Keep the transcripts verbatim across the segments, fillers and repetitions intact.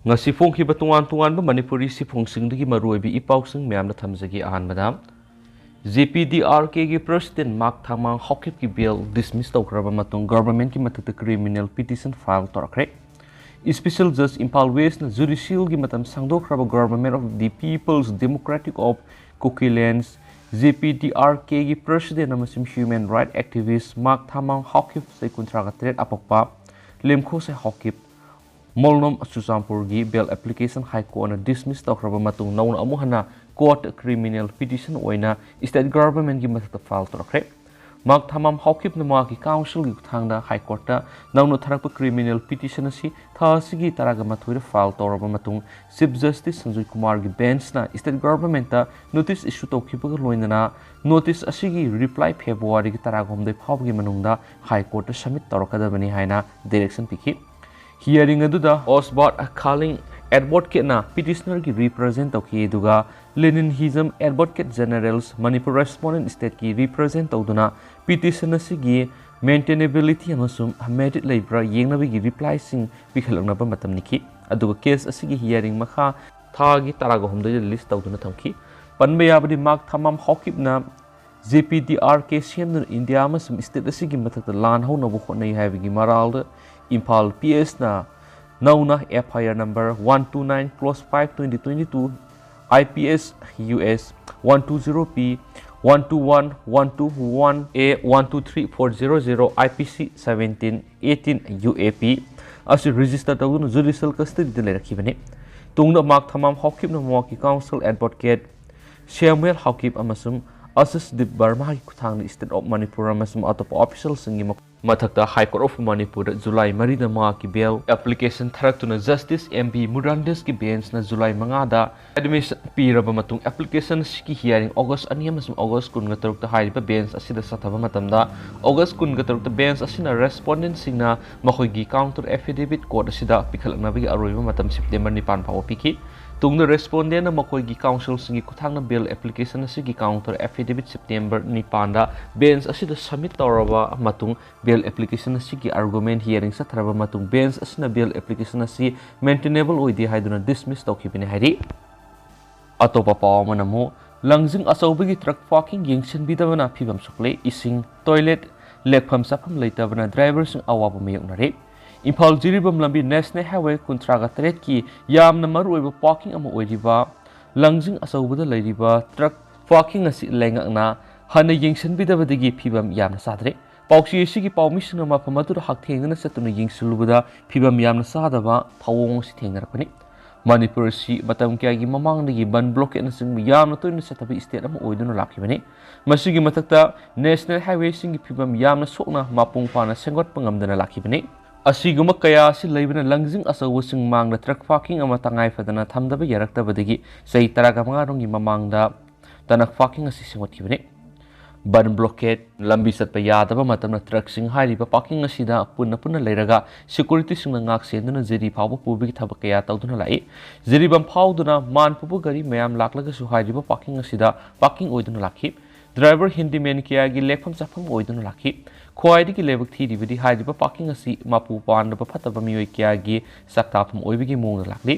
ꯉꯁꯤ ꯐꯣꯡꯈꯤꯕ ꯇꯣꯉꯥꯟ ꯇꯣꯉꯥꯟꯕ ꯃꯅꯤꯄꯨꯔꯤ ꯁꯤꯐꯣꯡꯁꯤꯡꯗꯒꯤ ꯃꯔꯨꯑꯣꯏꯕ ꯏ ꯄꯥꯎꯁꯤꯡ ꯃꯌꯥꯝꯗ ꯊꯝꯖꯒꯦ꯫ ꯑꯍꯥꯟꯕꯗ, J P D R K ꯒꯤ President ꯃꯥꯛ ꯊꯥꯃꯥꯡ ꯍꯥꯎꯀꯤꯞꯀꯤ bail dismiss ꯇꯧꯈ꯭ꯔꯕ ꯃꯇꯨꯡ government ꯀꯤ ꯃꯊꯛꯇ criminal petition file ꯇꯧꯔꯛꯈ꯭ꯔꯦ꯫ Special Judge Imphal West ꯅ judicial ꯒꯤ ꯃꯇꯝ ꯁꯥꯡꯗꯣꯛꯈ꯭ꯔꯕ Government of the People's Democratic of Kuki Lands, J P D R K ꯒꯤ President ꯑꯃꯁꯨꯡ human right activist ꯃꯥꯛ ꯊꯥꯃꯥꯡ ꯍꯥꯎꯀꯤꯞ, ꯆꯍꯤ ꯀꯨꯟꯊ꯭ꯔꯥꯒ ꯇꯔꯦꯠ ꯑꯄꯣꯛꯄ, ꯂꯦꯝꯈꯣꯁꯦ ꯍꯥꯎꯀꯤꯞ, ꯃꯣꯜꯅꯣꯝ ꯆꯨꯔꯆꯥꯟꯄꯨꯔꯒꯤ bail application High Court ꯅ dismiss ꯇꯧꯈ꯭ꯔꯕ ꯃꯇꯨꯡ ꯅꯧꯅ ꯑꯃꯨꯛ ꯍꯟꯅ court criminal petition ꯑꯣꯏꯅ state government ꯀꯤ ꯃꯊꯛꯇ file ꯇꯧꯔꯛꯈ꯭ꯔꯦ꯫ ꯃꯥꯛ ꯊꯥꯃꯥꯡ ꯍꯥꯎꯀꯤꯞꯅ ꯃꯍꯥꯛꯀꯤ counsel ꯒꯤ ꯈꯨꯠꯊꯥꯡꯗ High Court ꯇ ꯅꯧꯅ ꯊꯥꯔꯛꯄ criminal petition ꯑꯁꯤ ꯊꯥ ꯑꯁꯤꯒꯤ ꯇꯔꯥꯒ ꯃꯥꯊꯣꯏꯗ file ꯇꯧꯔꯕ ꯃꯇꯨꯡ Chief Justice ꯁꯟꯖꯣꯏ ꯀꯨꯃꯥꯔꯒꯤ bench ꯅ state government ꯇ notice issue ꯇꯧꯈꯤꯕꯒ ꯂꯣꯏꯅꯅ notice ꯑꯁꯤꯒꯤ reply February ꯒꯤ ꯇꯔꯥꯍꯨꯝꯗꯣꯏ ꯐꯥꯎꯕꯒꯤ ꯃꯅꯨꯡꯗ High Court ꯇ submit ꯇꯧꯔꯛꯀꯗꯕꯅꯤ ꯍꯥꯏꯅ direction ꯄꯤꯈꯤ꯫ Hearing ꯑꯗꯨꯗ Osbert Khaling advocate ꯅ petitioner ꯒꯤ represent ꯇꯧꯈꯤ, ꯑꯗꯨꯒ Lenin Hijam Advocate Generals Manipur Respondent State ꯀꯤ represent ꯇꯧꯗꯨꯅ petition ꯑꯁꯤꯒꯤ maintainability ꯑꯃꯁꯨꯡ merit ꯂꯩꯕ꯭ꯔꯥ ꯌꯦꯡꯅꯕꯒꯤ reply ꯁꯤꯡ ꯄꯤꯈꯠꯂꯛꯅꯕ ꯃꯇꯝ ꯅꯤꯈꯤ꯫ ꯑꯗꯨꯒ case ꯑꯁꯤꯒꯤ hearing ꯃꯈꯥ ꯊꯥꯒꯤ ꯇꯔꯥꯒ ꯍꯨꯝꯗꯣꯏꯗ list ꯇꯧꯗꯨꯅ ꯊꯝꯈꯤ꯫ ꯄꯟꯕ ꯌꯥꯕꯗꯤ, ꯃꯥꯛ ꯊꯥꯃꯥꯡ ꯍꯥꯎꯀꯤꯞꯅ J P D R K ꯁꯦꯝꯗꯨꯅ ꯏꯟꯗꯤꯌꯥ ꯑꯃꯁꯨꯡ state ꯑꯁꯤꯒꯤ ꯃꯊꯛꯇ ꯂꯥꯟ ꯍꯧꯅꯕ ꯍꯣꯠꯅꯩ ꯍꯥꯏꯕꯒꯤ ꯃꯔꯥꯜꯗ ꯏꯝꯐꯥꯜ P S ꯅ ꯅꯧꯅ F I R number one two nine cross five twenty twenty-two, I P S U S one two zero P, one two one, one two one A, one two three four zero zero, I P C seventeen eighteen U A P ꯑꯁꯤ register ꯇꯧꯗꯨꯅ judicial custody ꯗ ꯂꯩꯔꯛꯈꯤꯕꯅꯤ꯫ ꯇꯨꯡꯗ ꯃꯥꯛ ꯊꯥꯃꯥꯡ ꯍꯥꯎꯀꯤꯞꯅ ꯃꯍꯥꯛꯀꯤ counsel advocate Samuel Haokip ꯑꯃꯁꯨꯡ ꯑꯁꯤꯁ deep ꯕꯔꯃꯥꯒꯤ ꯈꯨꯠꯊꯥꯡꯗ State of Manipur ꯑꯃꯁꯨꯡ ꯑꯇꯣꯞꯄ official ꯁꯤꯡꯒꯤ ꯃꯈ-, ꯃꯊꯛꯇ High Court of Manipur the July ꯃꯔꯤꯗ ꯃꯍꯥꯛꯀꯤ bail application ꯊꯥꯔꯛꯇꯨꯅ Justice M B Murandis ꯀꯤ bench ꯅ July ꯃꯉꯥꯗ admission ꯄꯤꯔꯕ ꯃꯇꯨꯡ application ꯑꯁꯤꯒꯤ hearing August ꯑꯅꯤ ꯑꯃꯁꯨꯡ August ꯀꯨꯟꯒ ꯇꯔꯨꯛꯇ ꯍꯥꯏꯔꯤꯕ bench ꯑꯁꯤꯗ ꯆꯠꯊꯕ ꯃꯇꯝꯗ August ꯀꯨꯟꯒ ꯇꯔꯨꯛꯇ bench ꯑꯁꯤꯅ respondent ꯁꯤꯡꯅ ꯃꯈꯣꯏꯒꯤ counter affidavit court ꯑꯁꯤꯗ ꯄꯤꯈꯠꯂꯛꯅꯕꯒꯤ ꯑꯔꯣꯏꯕ ꯃꯇꯝ September ꯅꯤꯄꯥꯟ ꯐꯥꯎꯕ ꯄꯤꯈꯤ꯫ ꯇꯨꯡꯗ respondentꯅ ꯃꯈꯣꯏꯒꯤ counselꯁꯤꯡꯒꯤ ꯈꯨꯠꯊꯥꯡꯗ bail application ꯑꯁꯤꯒꯤ counter affidavit September ꯅꯤꯄꯥꯟꯗ bench ꯑꯁꯤꯗ submit ꯇꯧꯔꯕ ꯃꯇꯨꯡ, bail application ꯑꯁꯤꯒꯤ argument hearing ꯆꯠꯊꯔꯕ ꯃꯇꯨꯡ, bench ꯑꯁꯤꯅ bail application ꯑꯁꯤ maintainable ꯑꯣꯏꯗꯦ ꯍꯥꯏꯗꯨꯅ dismiss ꯇꯧꯈꯤꯕꯅꯤ ꯍꯥꯏꯔꯤ꯫ ꯑꯇꯣꯞꯄ ꯄꯥꯎ ꯑꯃꯅ ꯑꯃꯨꯛ, ꯂꯪꯖꯤꯡ ꯑꯆꯧꯕꯒꯤ truck parking ꯌꯦꯡꯁꯤꯟꯕꯤꯗꯕꯅ ꯐꯤꯕꯝ ꯁꯣꯛꯂꯦ꯫ ꯏꯁꯤꯡ, toilet, ꯂꯦꯛꯐꯝ ꯆꯥꯐꯝ ꯂꯩꯇꯕꯅ driverꯁꯤꯡ ꯑꯋꯥꯕ ꯃꯥꯌꯣꯛꯅꯔꯦ꯫ ꯏꯝꯐꯥꯜ ꯖꯤꯔꯤꯕꯥꯝ ꯂꯝꯕꯤ National Highway ꯀꯨꯟꯊ꯭ꯔꯥꯒ ꯇꯔꯦꯠꯀꯤ ꯌꯥꯝꯅ ꯃꯔꯨꯑꯣꯏꯕ parking ꯑꯃ ꯑꯣꯏꯔꯤꯕ ꯂꯪꯖꯤꯡ ꯑꯆꯧꯕꯗ ꯂꯩꯔꯤꯕ truck parking ꯑꯁꯤ ꯂꯩꯉꯥꯛꯅ ꯍꯟꯅ ꯌꯦꯡꯁꯤꯟꯕꯤꯗꯕꯗꯒꯤ ꯐꯤꯕꯝ ꯌꯥꯝꯅ ꯆꯥꯗ꯭ꯔꯦ꯫ ꯄꯥꯎꯆꯦ ꯑꯁꯤꯒꯤ ꯄꯥꯎꯃꯤꯁꯤꯡꯅ ꯃꯐꯝ ꯑꯗꯨꯗ ꯍꯛꯊꯦꯡꯅꯅ ꯆꯠꯇꯨꯅ ꯌꯦꯡꯁꯤꯜꯂꯨꯕꯗ ꯐꯤꯕꯝ ꯌꯥꯝꯅ ꯆꯥꯗꯕ ꯊꯧꯑꯣꯡ ꯑꯁꯤ ꯊꯦꯡꯅꯔꯛꯄꯅꯤ꯫ ꯃꯅꯤꯄꯨꯔ ꯑꯁꯤ ꯃꯇꯝ ꯀꯌꯥꯒꯤ ꯃꯃꯥꯡꯗꯒꯤ ꯕꯟ blockade ꯅꯆꯤꯡꯕ ꯌꯥꯝꯅ ꯇꯣꯏꯅ ꯆꯠꯊꯕ state ꯑꯃ ꯑꯣꯏꯗꯨꯅ ꯂꯥꯛꯈꯤꯕꯅꯤ꯫ ꯃꯁꯤꯒꯤ ꯃꯊꯛꯇ National Highwayꯁꯤꯡꯒꯤ ꯐꯤꯕꯝ ꯌꯥꯝꯅ ꯁꯣꯛꯅ ꯃꯄꯨꯡ ꯐꯥꯅ ꯁꯦꯝꯒꯠꯄ ꯉꯝꯗꯅ ꯂꯥꯛꯈꯤꯕꯅꯤ꯫ ꯑꯁꯤꯒꯨꯝꯕ ꯀꯌꯥ ꯑꯁꯤ ꯂꯩꯕꯅ ꯂꯪꯖꯤꯡ ꯑꯆꯧꯕꯁꯤꯡ ꯃꯥꯡꯗ truck parking ꯑꯃ ꯇꯉꯥꯏ ꯐꯗꯅ ꯊꯝꯗꯕ ꯌꯥꯔꯛꯇꯕꯗꯒꯤ ꯆꯍꯤ ꯇꯔꯥꯒ ꯃꯉꯥ ꯔꯣꯝꯒꯤ ꯃꯃꯥꯡꯗ truck parking ꯑꯁꯤ ꯁꯦꯝꯒꯠꯈꯤꯕꯅꯤ꯫ ꯕꯟ blockade, ꯂꯝꯕꯤ ꯆꯠꯄ ꯌꯥꯗꯕ ꯃꯇꯝꯗ truckꯁꯤꯡ ꯍꯥꯏꯔꯤꯕ parking ꯑꯁꯤꯗ ꯄꯨꯟꯅ ꯄꯨꯟꯅ ꯂꯩꯔꯒ securityꯁꯤꯡꯅ ꯉꯥꯛ ꯁꯦꯟꯗꯨꯅ ꯖꯤꯔꯤ ꯐꯥꯎꯕ ꯄꯨꯕꯒꯤ ꯊꯕꯛ ꯀꯌꯥ ꯇꯧꯗꯨꯅ ꯂꯥꯛꯏ꯫ ꯖꯤꯔꯤꯕꯥꯝ ꯐꯥꯎꯗꯨꯅ ꯃꯥꯟ ꯄꯨꯕ ꯒꯥꯔꯤ ꯃꯌꯥꯝ ꯂꯥꯛꯂꯒꯁꯨ ꯍꯥꯏꯔꯤꯕ parking ꯑꯁꯤꯗ parking ꯑꯣꯏꯗꯨꯅ ꯂꯥꯛꯈꯤ꯫ Driver handyman ꯀꯌꯥꯒꯤ ꯂꯦꯛꯐꯝ ꯆꯥꯐꯝ ꯑꯣꯏꯗꯨꯅ ꯂꯥꯛꯈꯤ꯫ ꯈ꯭ꯋꯥꯏꯗꯒꯤ ꯂꯥꯏꯕꯛ ꯊꯤꯔꯤꯕꯗꯤ ꯍꯥꯏꯔꯤꯕ parking ꯑꯁꯤ ꯃꯄꯨ ꯄꯥꯟꯗꯕ ꯐꯠꯇꯕ ꯃꯤꯑꯣꯏ ꯀꯌꯥꯒꯤ ꯆꯥꯛꯇꯥꯐꯝ ꯑꯣꯏꯕꯒꯤ ꯃꯑꯣꯡꯗ ꯂꯥꯛꯂꯤ꯫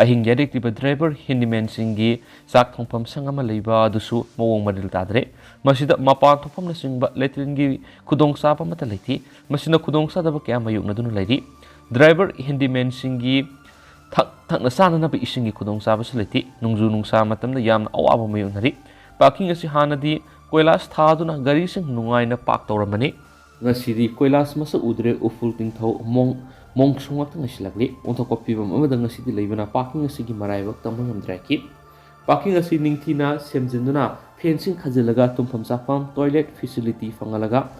ꯑꯍꯤꯡ ꯌꯥꯔꯦꯛꯂꯤꯕ driver handymanꯁꯤꯡꯒꯤ ꯆꯥꯛ ꯊꯣꯡꯐꯝ ꯁꯪ ꯑꯃ ꯂꯩꯕ ꯑꯗꯨꯁꯨ ꯃꯑꯣꯡ ꯃꯔꯤꯜ ꯇꯥꯗ꯭ꯔꯦ꯫ ꯃꯁꯤꯗ ꯃꯄꯥꯟ ꯊꯣꯛꯐꯝꯅꯆꯤꯡꯕ latrineꯒꯤ ꯈꯨꯗꯣꯡꯆꯥꯕ ꯑꯃꯠꯇ ꯂꯩꯇꯦ꯫ ꯃꯁꯤꯅ ꯈꯨꯗꯣꯡꯆꯥꯗꯕ ꯀꯌꯥ ꯃꯥꯌꯣꯛꯅꯗꯨꯅ ꯂꯩꯔꯤ꯫ Driver handymanꯁꯤꯡꯒꯤ ꯊꯛ-, ꯊꯛꯅ ꯆꯥꯅꯅꯕ ꯏꯁꯤꯡꯒꯤ ꯈꯨꯗꯣꯡꯆꯥꯕꯁꯨ ꯂꯩꯇꯦ꯫ ꯅꯣꯡꯖꯨ ꯅꯨꯡꯁꯥ ꯃꯇꯝꯗ ꯌꯥꯝꯅ ꯑꯋꯥꯕ ꯃꯥꯌꯣꯛꯅꯔꯤ꯫ Parking ꯑꯁꯤ ꯍꯥꯟꯅꯗꯤ ꯀꯣꯏꯂꯥꯁ ꯊꯥꯗꯨꯅ ꯒꯥꯔꯤꯁꯤꯡ ꯅꯨꯡꯉꯥꯏꯅ park ꯇꯧꯔꯝꯕꯅꯤ꯫ ꯉꯁꯤꯗꯤ ꯀꯣꯏꯂꯥꯁ ꯃꯁꯛ ꯎꯗ꯭ꯔꯦ, ꯎꯐꯨꯜ ꯇꯤꯟꯊꯧ, ꯃꯣꯡ-, ꯃꯣꯡꯁꯣꯡ ꯉꯥꯛꯇ ꯉꯥꯏꯁꯤꯜꯂꯛꯂꯤ꯫ ꯑꯣꯟꯊꯣꯛꯄ ꯐꯤꯕꯝ ꯑꯃꯗ ꯉꯁꯤꯗꯤ ꯂꯩꯕꯅ parking ꯑꯁꯤꯒꯤ ꯃꯔꯥꯏꯕꯛ ꯇꯝꯕ ꯉꯝꯗ꯭ꯔꯦ ꯍꯥꯏꯈꯤ꯫ Parking ꯑꯁꯤ ꯅꯤꯡꯊꯤꯅ ꯁꯦꯝꯖꯤꯟꯗꯨꯅ fencing ꯈꯥꯖꯤꯜꯂꯒ ꯇꯨꯝꯐꯝ ꯆꯥꯐꯝ, toilet facility ꯐꯪꯍꯜꯂꯒ,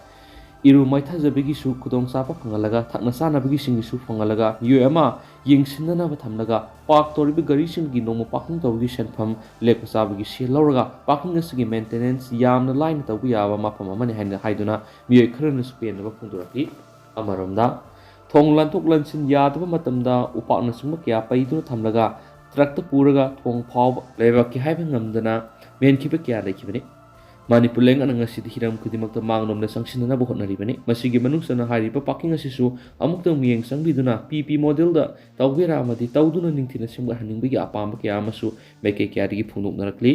ꯏꯔꯨ ꯃꯥꯏꯊꯖꯕꯒꯤꯁꯨ ꯈꯨꯗꯣꯡꯆꯥꯕ ꯐꯪꯍꯜꯂꯒ, ꯊꯛꯅ ꯆꯥꯅꯕꯒꯤꯁꯤꯡꯒꯤꯁꯨ ꯐꯪꯍꯜꯂꯒ, ꯃꯤꯑꯣꯏ ꯑꯃ ꯌꯦꯡꯁꯤꯟꯅꯅꯕ ꯊꯝꯂꯒ, park ꯇꯧꯔꯤꯕ ꯒꯥꯔꯤꯁꯤꯡꯒꯤ ꯅꯣꯡꯃ parking ꯇꯧꯕꯒꯤ ꯁꯦꯟꯐꯝ, ꯂꯦꯛꯄ ꯆꯥꯕꯒꯤ ꯁꯦꯜ ꯂꯧꯔꯒ parking ꯑꯁꯤꯒꯤ maintenance ꯌꯥꯝꯅ ꯂꯥꯏꯅ ꯇꯧꯕ ꯌꯥꯕ ꯃꯐꯝ ꯑꯃꯅꯤ ꯍꯥꯏꯅ ꯍꯥꯏꯗꯨꯅ ꯃꯤꯑꯣꯏ ꯈꯔꯅꯁꯨ ꯄꯦꯟꯗꯕ ꯐꯣꯡꯗꯣꯔꯛꯂꯤ꯫ ꯑꯃꯔꯣꯝꯗ, ꯊꯣꯡ ꯂꯥꯟꯊꯣꯛ ꯂꯥꯟꯁꯤꯟ ꯌꯥꯗꯕ ꯃꯇꯝꯗ ꯎꯄꯥꯛꯅꯆꯤꯡꯕ ꯀꯌꯥ ꯄꯩꯗꯨꯅ ꯊꯝꯂꯒ ꯇ꯭ꯔꯛꯇ ꯄꯨꯔꯒ ꯊꯣꯡ ꯐꯥꯎꯕ ꯂꯩꯕꯥꯛꯀꯤ ꯍꯥꯏꯕ ꯉꯝꯗꯅ ꯃꯦꯟꯈꯤꯕ ꯀꯌꯥ ꯂꯩꯈꯤꯕꯅꯤ꯫ ꯃꯅꯤꯄꯨꯔ ꯂꯩꯉꯥꯛꯅ ꯉꯁꯤꯗꯤ ꯍꯤꯔꯝ ꯈꯨꯗꯤꯡꯃꯛꯇ ꯃꯥꯡꯂꯣꯝꯗ ꯆꯪꯁꯤꯟꯅꯅꯕ ꯍꯣꯠꯅꯔꯤꯕꯅꯤ꯫ ꯃꯁꯤꯒꯤ ꯃꯅꯨꯡ ꯆꯟꯅ ꯍꯥꯏꯔꯤꯕ parking ꯑꯁꯤꯁꯨ ꯑꯃꯨꯛꯇꯪ ꯃꯤꯠꯌꯦꯡ ꯆꯪꯕꯤꯗꯨꯅ P P model ꯗ ꯇꯧꯒꯦꯔꯥ ꯑꯃꯗꯤ ꯇꯧꯗꯨꯅ ꯅꯤꯡꯊꯤꯅ ꯁꯦꯝꯒꯠꯍꯟꯅꯤꯡꯕꯒꯤ ꯑꯄꯥꯝꯕ ꯀꯌꯥ ꯑꯃꯁꯨ ꯃꯥꯏꯀꯩ ꯀꯌꯥꯗꯒꯤ ꯐꯣꯡꯗꯣꯛꯅꯔꯛꯂꯤ꯫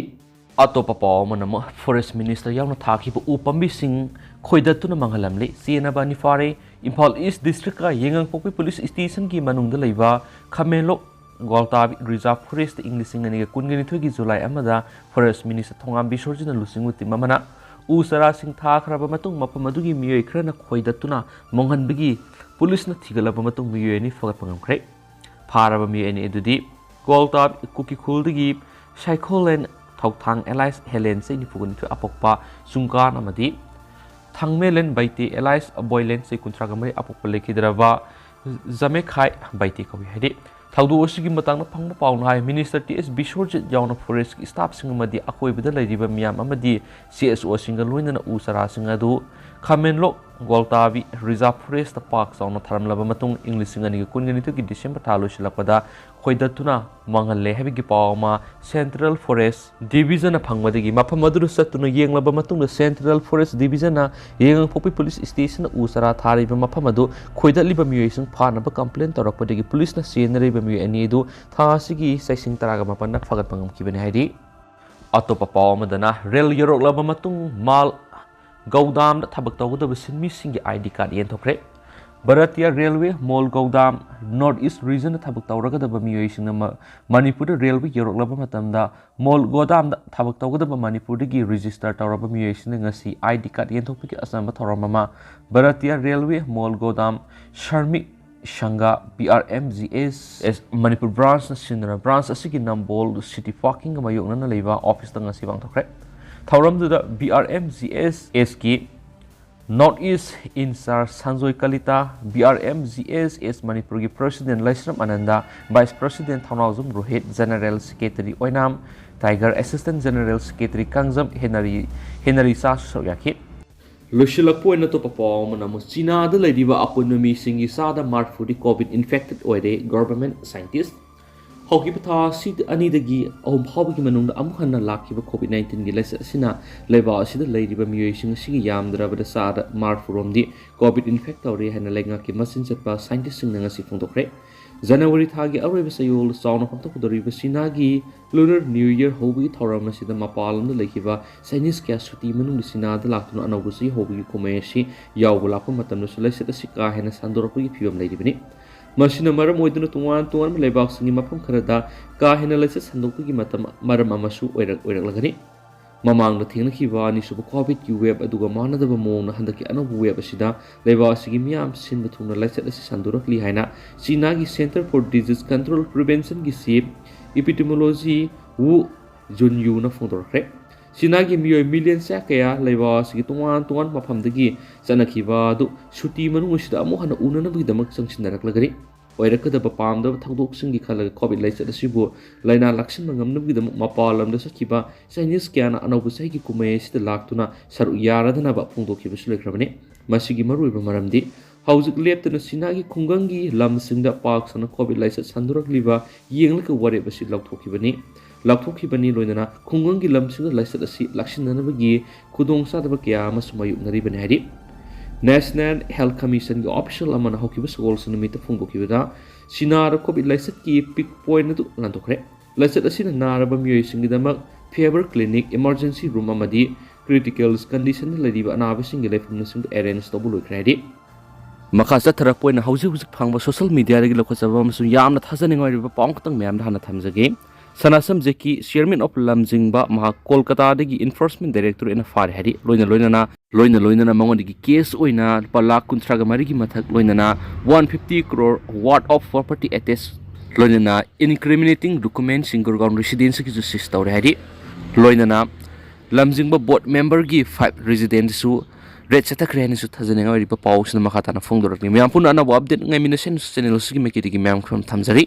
ꯑꯇꯣꯞꯄ ꯄꯥꯎ ꯑꯃꯅ ꯑꯃꯨꯛ Forest Minister ꯌꯥꯎꯅ ꯊꯥꯈꯤꯕ ꯎ ꯄꯥꯝꯕꯤꯁꯤꯡ ꯈꯣꯏꯗꯠꯇꯨꯅ ꯃꯥꯡꯍꯜꯂꯝꯂꯤ꯫ ꯆꯦꯟꯅꯕ ꯑꯅꯤ ꯐꯥꯔꯦ꯫ ꯏꯝꯐꯥꯜ East District ꯀ ꯌꯥꯏꯉꯪꯄꯣꯛꯄꯤ Police Station ꯒꯤ ꯃꯅꯨꯡꯗ ꯂꯩꯕ ꯈꯥꯃꯦꯟꯂꯣꯛ ꯒꯣꯜꯇꯥꯕꯤ Reserve Forest ꯏꯪ ꯂꯤꯁꯤꯡ ꯑꯅꯤꯒ ꯀꯨꯟꯒ ꯅꯤꯊꯣꯏꯒꯤ ꯖꯨꯂꯥꯏ ꯑꯃꯗ Forest Minister ꯊꯣꯉꯥꯝ ꯕꯤꯁꯣꯔꯖꯤꯠꯅ ꯂꯨꯆꯤꯡꯕ team ꯑꯃꯅ ꯎ ꯆꯥꯔꯥꯁꯤꯡ ꯊꯥꯈ꯭ꯔꯕ ꯃꯇꯨꯡ ꯃꯐꯝ ꯑꯗꯨꯒꯤ ꯃꯤꯑꯣꯏ ꯈꯔꯅ ꯈꯣꯏꯗꯠꯇꯨꯅ ꯃꯥꯡꯍꯟꯕꯒꯤ ꯄꯨꯂꯤꯁꯅ ꯊꯤꯒꯠꯂꯕ ꯃꯇꯨꯡ ꯃꯤꯑꯣꯏ ꯑꯅꯤ ꯐꯒꯠꯄ ꯉꯝꯈ꯭ꯔꯦ꯫ ꯐꯥꯔꯕ ꯃꯤꯑꯣꯏ ꯑꯅꯤ ꯑꯗꯨꯗꯤ ꯒꯣꯜꯇꯥꯕꯤ ꯀꯨꯀꯤꯈꯨꯜꯗꯒꯤ ꯁꯥꯏꯈꯣꯂꯦꯟ ꯊꯧꯊꯥꯡ alias ꯍꯦꯂꯦꯟ ꯆꯍꯤ ꯅꯤꯐꯨ ꯅꯤꯊꯣꯏ ꯑꯄꯣꯛꯄ ꯆꯨꯡꯀꯥꯟ ꯑꯃꯗꯤ ꯊꯥꯡꯃꯦꯂꯦꯟ ꯕꯩꯇꯦ alias ꯕꯣꯏꯂꯦꯟ ꯆꯍꯤ ꯀꯨꯟꯊ꯭ꯔꯥꯒ ꯃꯔꯤ ꯑꯄꯣꯛꯄ ꯂꯩꯈꯤꯗ꯭ꯔꯕ ꯖꯃꯦꯈꯥꯏ ꯕꯩꯇꯦ ꯀꯧꯏ꯫ ꯍꯥꯏꯗꯤ ꯊꯧꯗꯣꯛ ꯑꯁꯤꯒꯤ ꯃꯇꯥꯡꯗ ꯐꯪꯕ ꯄꯥꯎꯅ ꯍꯥꯏ, Minister T S ꯕꯤꯁꯣꯔꯖꯤꯠ ꯌꯥꯎꯅ forest staff ꯁꯤꯡ ꯑꯃꯗꯤ ꯑꯀꯣꯏꯕꯗ ꯂꯩꯔꯤꯕ ꯃꯤꯌꯥꯝ ꯑꯃꯗꯤ C S O ꯁꯤꯡꯒ ꯂꯣꯏꯅꯅ ꯎ ꯆꯥꯔꯥꯁꯤꯡ ꯑꯗꯨ ꯈꯥꯃꯦꯟꯂꯣꯛ ꯒꯣꯜꯇꯥꯕꯤ Reserve Forest ꯇ ꯄꯥꯛ ꯆꯥꯎꯅ ꯊꯥꯔꯝꯂꯕ ꯃꯇꯨꯡ ꯏꯪ ꯂꯤꯁꯤꯡ ꯑꯅꯤꯒ ꯀꯨꯟꯒ ꯅꯤꯊꯣꯏꯒꯤ December ꯊꯥ ꯂꯣꯏꯁꯤꯜꯂꯛꯄꯗ ꯈꯣꯏꯗꯠꯇꯨꯅ ꯃꯥꯡꯍꯜꯂꯦ ꯍꯥꯏꯕꯒꯤ ꯄꯥꯎ ꯑꯃ Central Forest Division ꯅ ꯐꯪꯕꯗꯒꯤ ꯃꯐꯝ ꯑꯗꯨꯗ ꯆꯠꯇꯨꯅ ꯌꯦꯡꯂꯕ ꯃꯇꯨꯡꯗ Central Forest Division ꯅ ꯌꯥꯏꯉꯪꯄꯣꯛꯄꯤ Police Station ꯗ ꯎ ꯆꯥꯔꯥ ꯊꯥꯔꯤꯕ ꯃꯐꯝ ꯑꯗꯨ ꯈꯣꯏꯗꯠꯂꯤꯕ ꯃꯤꯑꯣꯏꯁꯤꯡ ꯐꯥꯅꯕ complain ꯇꯧꯔꯛꯄꯗꯒꯤ ꯄꯨꯂꯤꯁꯅ ꯆꯦꯟꯅꯔꯤꯕ ꯃꯤꯑꯣꯏ ꯑꯅꯤ ꯑꯗꯨ ꯊꯥ ꯑꯁꯤꯒꯤ ꯆꯩꯁꯤꯡ ꯇꯔꯥꯒ ꯃꯥꯄꯟꯗ ꯐꯒꯠꯄ ꯉꯝꯈꯤꯕꯅꯤ ꯍꯥꯏꯔꯤ꯫ ꯑꯇꯣꯞꯄ ꯄꯥꯎ ꯑꯃꯗꯅ ꯔꯦꯜ ꯌꯧꯔꯛꯂꯕ ꯃꯇꯨꯡ ꯃꯥꯜ ꯒꯧꯗꯥꯝꯗ ꯊꯕꯛ ꯇꯧꯒꯗꯕ ꯁꯤꯟꯃꯤꯁꯤꯡꯒꯤ I D card ꯌꯦꯟꯊꯣꯛꯈ꯭ꯔꯦ꯫ Bharatiya Railway mall ꯒꯧꯗꯥꯝ North East Region ꯗ ꯊꯕꯛ ꯇꯧꯔꯒꯗꯕ ꯃꯤꯑꯣꯏꯁꯤꯡꯅ ꯃ-, ꯃꯅꯤꯄꯨꯔꯗ ꯔꯦꯜꯋꯦ ꯌꯧꯔꯛꯂꯕ ꯃꯇꯝꯗ ꯃꯣꯜ ꯒꯣꯗꯥꯝꯗ ꯊꯕꯛ ꯇꯧꯒꯗꯕ ꯃꯅꯤꯄꯨꯔꯗꯒꯤ register ꯇꯧꯔꯕ ꯃꯤꯑꯣꯏꯁꯤꯡꯅ ꯉꯁꯤ I D card ꯌꯦꯟꯊꯣꯛꯄꯒꯤ ꯑꯆꯝꯕ ꯊꯧꯔꯝ ꯑꯃ Bharatiya Railway ꯃꯣꯜ ꯒꯣꯗꯥꯝ ꯁ꯭ꯔꯃꯤꯛ ꯁꯪꯘ B R M G S S Manipur branch ꯅ ꯁꯤꯟꯗꯨꯅ branch ꯑꯁꯤꯒꯤ ꯅꯝꯕꯣꯜ city parking ꯒ ꯃꯥꯌꯣꯛꯅꯅ ꯂꯩꯕ office ꯇ ꯉꯁꯤ ꯄꯥꯡꯊꯣꯛꯈ꯭ꯔꯦ꯫ ꯊꯧꯔꯝꯗꯨꯗ B R M G S S ꯀꯤ North East in charge Sanjoy Kalita, B R M G S S ꯃꯅꯤꯄꯨꯔꯒꯤ President Leishram Anand, Vice President Thounaojam Rohit, General Secretary Oinam Tiger, Assistant General Secretary Kangjam Henry, Henry ꯆꯥꯁꯨ ꯁꯔꯨꯛ ꯌꯥꯈꯤ꯫ ꯂꯣꯏꯁꯤꯜꯂꯛꯄ ꯑꯣꯏꯅ ꯑꯇꯣꯞꯄ ꯄꯥꯎ ꯑꯃꯅ ꯑꯃꯨꯛ ꯆꯤꯅꯥꯗ ꯂꯩꯔꯤꯕ ꯑꯄꯨꯟꯕ ꯃꯤꯁꯤꯡꯒꯤ ꯆꯥꯗ ꯃꯔꯐꯨꯗꯤ COVID infected ꯑꯣꯏꯔꯦ, government scientist꯫ ꯍꯧꯈꯤꯕ ꯊꯥ ꯑꯁꯤ ꯑꯅꯤꯗꯒꯤ ꯑꯍꯨꯝ ꯐꯥꯎꯕꯒꯤ ꯃꯅꯨꯡꯗ ꯑꯃꯨꯛ ꯍꯟꯅ ꯂꯥꯛꯈꯤꯕ COVID nineteenꯒꯤ ꯂꯥꯏꯆꯠ ꯑꯁꯤꯅ ꯂꯩꯕꯥꯛ ꯑꯁꯤꯗ ꯂꯩꯔꯤꯕ ꯃꯤꯑꯣꯏꯁꯤꯡ ꯑꯁꯤꯒꯤ ꯌꯥꯝꯗ꯭ꯔꯕꯗ ꯆꯥꯗ ꯃꯔꯤꯐꯨꯔꯣꯝꯗꯤ COVID infect ꯇꯧꯔꯦ ꯍꯥꯏꯅ ꯂꯩꯉꯥꯛꯀꯤ ꯃꯆꯤꯟ ꯆꯠꯄ scientistꯁꯤꯡꯅ ꯉꯁꯤ ꯐꯣꯡꯗꯣꯛꯈ꯭ꯔꯦ꯫ ꯖꯅꯋꯥꯔꯤ ꯊꯥꯒꯤ ꯑꯔꯣꯏꯕ ꯆꯌꯣꯜ ꯆꯥꯎꯅ ꯄꯥꯡꯊꯣꯛꯀꯗꯧꯔꯤꯕ ꯆꯤꯅꯥꯒꯤ Lunar New Year ꯍꯧꯕꯒꯤ ꯊꯧꯔꯝ ꯑꯁꯤꯗ ꯃꯄꯥꯟ ꯂꯝꯗ ꯂꯩꯈꯤꯕ Chinese ꯀꯌꯥ ꯁꯨꯇꯤ ꯃꯅꯨꯡꯗ ꯆꯤꯅꯥꯗ ꯂꯥꯛꯇꯨꯅ ꯑꯅꯧꯕ ꯆꯍꯤ ꯍꯧꯕꯒꯤ ꯀꯨꯝꯍꯩ ꯑꯁꯤ ꯌꯥꯎꯕ ꯂꯥꯛꯄ ꯃꯇꯝꯗꯁꯨ ꯂꯥꯏꯆꯠ ꯑꯁꯤ ꯀꯥ ꯍꯦꯟꯅ ꯁꯟꯗꯣꯔꯛꯄꯒꯤ ꯐꯤꯕꯝ ꯂꯩꯔꯤꯕꯅꯤ꯫ ꯃꯁꯤꯅ ꯃꯔꯝ ꯑꯣꯏꯗꯨꯅ ꯇꯣꯉꯥꯟ ꯇꯣꯉꯥꯟꯕ ꯂꯩꯕꯥꯛꯁꯤꯡꯒꯤ ꯃꯐꯝ ꯈꯔꯗ ꯀꯥ ꯍꯦꯟꯅ ꯂꯥꯏꯆꯠ ꯁꯟꯗꯣꯛꯄꯒꯤ ꯃꯇꯝ ꯃꯔꯝ ꯑꯃꯁꯨ ꯑꯣꯏꯔꯛ-, ꯑꯣꯏꯔꯛꯂꯒꯅꯤ꯫ ꯃꯃꯥꯡꯗ ꯊꯦꯡꯅꯈꯤꯕ ꯑꯅꯤꯁꯨꯕ COVIDꯀꯤ wave ꯑꯗꯨꯒ ꯃꯥꯟꯅꯗꯕ ꯃꯑꯣꯡꯗ ꯍꯟꯗꯛꯀꯤ ꯑꯅꯧꯕ wave ꯑꯁꯤꯗ ꯂꯩꯕꯥꯛ ꯑꯁꯤꯒꯤ ꯃꯤꯌꯥꯝ ꯁꯤꯟꯕ ꯊꯨꯡꯅ ꯂꯥꯏꯆꯠ ꯑꯁꯤ ꯁꯟꯗꯣꯔꯛꯂꯤ ꯍꯥꯏꯅ ꯆꯤꯅꯥꯒꯤ Centre for Disease Control Preventionꯒꯤ chief epidemiology Wu Junyuꯅ ꯐꯣꯡꯗꯣꯔꯛꯈ꯭ꯔꯦ꯫ ꯆꯤꯅꯥꯒꯤ ꯃꯤꯑꯣꯏ ꯃꯤꯂꯤꯌꯟ ꯆꯥ ꯀꯌꯥ ꯂꯩꯕꯥꯛ ꯑꯁꯤꯒꯤ ꯇꯣꯉꯥꯟ ꯇꯣꯉꯥꯟꯕ ꯃꯐꯝꯗꯒꯤ ꯆꯠꯅꯈꯤꯕ ꯑꯗꯨ ꯁꯨꯇꯤ ꯃꯅꯨꯡ ꯑꯁꯤꯗ ꯑꯃꯨꯛ ꯍꯟꯅ ꯎꯅꯅꯕꯒꯤꯗꯃꯛ ꯆꯪꯁꯤꯟꯅꯔꯛꯂꯒꯅꯤ꯫ ꯑꯣꯏꯔꯛꯀꯗꯕ ꯄꯥꯝꯗꯕ ꯊꯧꯗꯣꯛꯁꯤꯡꯒꯤ ꯈꯜꯂꯒ COVID ꯂꯥꯏꯆꯠ ꯑꯁꯤꯕꯨ ꯂꯥꯏꯅꯥ ꯂꯥꯛꯁꯤꯟꯕ ꯉꯝꯅꯕꯒꯤꯗꯃꯛ ꯃꯄꯥꯟ ꯂꯝꯗ ꯆꯠꯈꯤꯕ Chinese ꯀꯌꯥꯅ ꯑꯅꯧꯕ ꯆꯍꯤꯒꯤ ꯀꯨꯝꯍꯩ ꯑꯁꯤꯗ ꯂꯥꯛꯇꯨꯅ ꯁꯔꯨꯛ ꯌꯥꯔꯗꯅꯕ ꯐꯣꯡꯗꯣꯛꯈꯤꯕꯁꯨ ꯂꯩꯈ꯭ꯔꯕꯅꯤ꯫ ꯃꯁꯤꯒꯤ ꯃꯔꯨꯑꯣꯏꯕ ꯃꯔꯝꯗꯤ ꯍꯧꯖꯤꯛ ꯂꯦꯞꯇꯅ ꯆꯤꯅꯥꯒꯤ ꯈꯨꯡꯒꯪꯒꯤ ꯂꯝꯁꯤꯡꯗ ꯄꯥꯛ ꯁꯟꯅ COVID ꯂꯥꯏꯆꯠ ꯁꯟꯗꯣꯔꯛꯂꯤꯕ ꯌꯦꯡꯂꯒ ꯋꯥꯔꯦꯞ ꯑꯁꯤ ꯂꯧꯊꯣꯛꯈꯤꯕꯅꯤ꯫ ꯂꯥꯎꯊꯣꯛꯈꯤꯕꯅꯤ꯫ ꯂꯣꯏꯅꯅ ꯈꯨꯡꯒꯪꯒꯤ ꯂꯝꯁꯤꯡꯗ ꯂꯥꯏꯆꯠ ꯑꯁꯤ ꯂꯥꯛꯁꯤꯟꯅꯅꯕꯒꯤ ꯈꯨꯗꯣꯡꯆꯥꯗꯕ ꯀꯌꯥ ꯑꯃꯁꯨ ꯃꯥꯌꯣꯛꯅꯔꯤꯕꯅꯤ ꯍꯥꯏꯔꯤ꯫ National Health Commissionꯒꯤ official ꯑꯃꯅ ꯍꯧꯈꯤꯕ ꯁꯒꯣꯜꯁꯦꯟ ꯅꯨꯃꯤꯠꯇ ꯐꯣꯡꯗꯣꯛꯈꯤꯕꯗ ꯆꯤꯅꯥꯗ COVID ꯂꯥꯏꯆꯠꯀꯤ peak point ꯑꯗꯨ ꯂꯥꯟꯊꯣꯛꯈ꯭ꯔꯦ꯫ ꯂꯥꯏꯆꯠ ꯑꯁꯤꯅ ꯅꯥꯔꯕ ꯃꯤꯑꯣꯏꯁꯤꯡꯒꯤꯗꯃꯛ fever clinic, emergency room ꯑꯃꯗꯤ critical conditionꯗ ꯂꯩꯔꯤꯕ ꯑꯅꯥꯕꯁꯤꯡꯒꯤ ꯂꯩꯐꯝꯅꯁꯤꯡꯗꯨ arrange ꯇꯧꯕ ꯂꯣꯏꯈ꯭ꯔꯦ ꯍꯥꯏꯔꯤ꯫ ꯃꯈꯥ ꯆꯠꯊꯔꯛꯄ ꯑꯣꯏꯅ ꯍꯧꯖꯤꯛ ꯍꯧꯖꯤꯛ ꯐꯪꯕ social mediaꯗꯒꯤ ꯂꯧꯈꯠꯆꯕ ꯑꯃꯁꯨꯡ ꯌꯥꯝꯅ ꯊꯥꯖꯅꯤꯡꯉꯥꯏ ꯑꯣꯏꯔꯤꯕ ꯄꯥꯎ ꯑꯃꯈꯛꯇꯪ ꯃꯌꯥꯝꯗ ꯍꯥꯟꯅ ꯊꯝꯖꯒꯦ꯫ ꯁꯅꯥꯁꯝ ꯖꯦꯀꯤ, chairman of ꯂꯝꯖꯤꯡꯕ, ꯃꯍꯥꯛ ꯀꯣꯜꯀꯇꯥꯗꯒꯤ enforcement director ꯑꯣꯏꯅ ꯐꯥꯔꯦ ꯍꯥꯏꯔꯤ꯫ ꯂꯣꯏꯅ ꯂꯣꯏꯅꯅ, ꯂꯣꯏꯅ ꯂꯣꯏꯅꯅ ꯃꯉꯣꯟꯗꯒꯤ case ꯑꯣꯏꯅ ꯂꯨꯄꯥ ꯂꯥꯈ ꯀꯨꯟꯊ꯭ꯔꯥꯒ ꯃꯔꯤꯒꯤ ꯃꯊꯛ, ꯂꯣꯏꯅꯅ one fifty crore worth of property attached, ꯂꯣꯏꯅꯅ incriminating documentꯁꯤꯡ ꯒꯨꯔꯒꯥꯎꯟ residenceꯀꯤꯁꯨ seize ꯇꯧꯔꯦ ꯍꯥꯏꯔꯤ꯫ ꯂꯣꯏꯅꯅ ꯂꯝꯖꯤꯡꯕ board memberꯒꯤ five residenceꯁꯨ raid ꯆꯠꯊꯈ꯭ꯔꯦ ꯍꯥꯏꯅꯁꯨ ꯊꯥꯖꯅꯤꯡꯉꯥꯏ ꯑꯣꯏꯔꯤꯕ ꯄꯥꯎꯁꯤꯅ ꯃꯈꯥ ꯇꯥꯅ ꯐꯣꯡꯗꯣꯔꯛꯂꯤ꯫ ꯃꯌꯥꯝ ꯄꯨꯟꯅ ꯑꯅꯧꯕ update ꯉꯥꯏꯃꯤꯟꯅꯁꯦ꯫ Channel ꯑꯁꯤꯒꯤ ꯃꯥꯏꯀꯩꯗꯒꯤ ꯃꯌꯥꯝ ꯈꯨꯔꯨꯝ ꯊꯝꯖꯔꯤ꯫